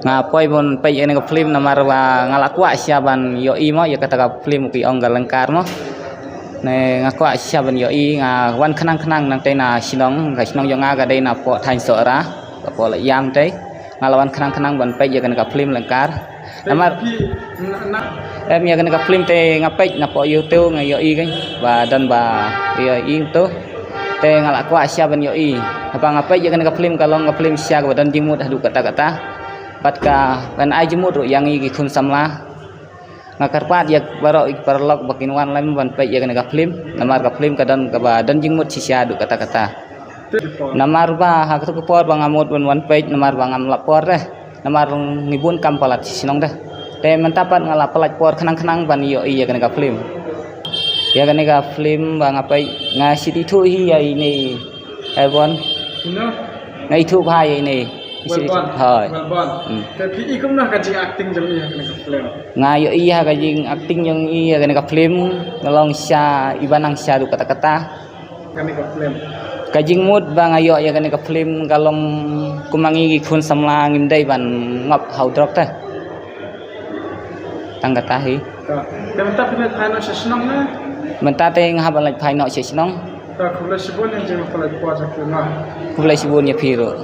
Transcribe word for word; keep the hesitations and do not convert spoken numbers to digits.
Nga poi ban peit ïa kane ka film namar ba nga la kwah shisha ban ïohi mo ïa kata ka film, ki ong ka Lyngkar mo. Ne nga kwah shisha ban ïohi, nga wan khnang khnang nangtei na shnong, ka shnong jong nga ka dei na poh thaiñ Sohra, ka poh Laityam tei. Nga la wan khnang khnang ban peit ïa kane ka film Lyngkar. Namar em ïa kane ka film te nga peit na poh YouTube, nga ïohi kein ba don ba ïohi to. Te nga la kwah shisha ban ïohi. Haba nga peit ïa kane ka film, ka long ka film shisha kaba don jingmut haduh katta katta. Bad ka ban ai jingmut ruh ïa ngi ki khun samla. Nga kyrpad ïa baroh ki paralok ba kin wan lem ban peit ïa kane ka film. Namar ka film ka don kaba don jingmut shisha haduh katta katta. Namar ba ha kato ka por ba nga mut ban wan peit, namar ba ngam lap por de. Namar ngi bun kam palat sha shnong de. Te mynta pat nga la pynlait por khnang khnang ban ïohi ïa kane ka film. Ïa kane ka film ba nga peit, nga shu ithuh hi ïa ine, eh, Bon. Nga ithuh bha ïa ine. Hooid. Te phi i kumno ka jingacting jong i ha kane ka film? Nga ïohi ha ka jingacting jong i ha kane ka film, nga long shisha, iba nang shisha haduh katta katta. Kane ka film. Ka jingmut ba nga ïoh ïa kane ka film ka long kum ma ngi ki khun samla ngim dei ban ngop ha u drok te. Tang kata hi. Te mynta phi leit phai noh sha shnong ne? Mynta te nga hap ban leit phai noh sha shnong. Khublei shibun ïa ka jingpynlait por jong phi. Khublei shibun ïa phi ruh.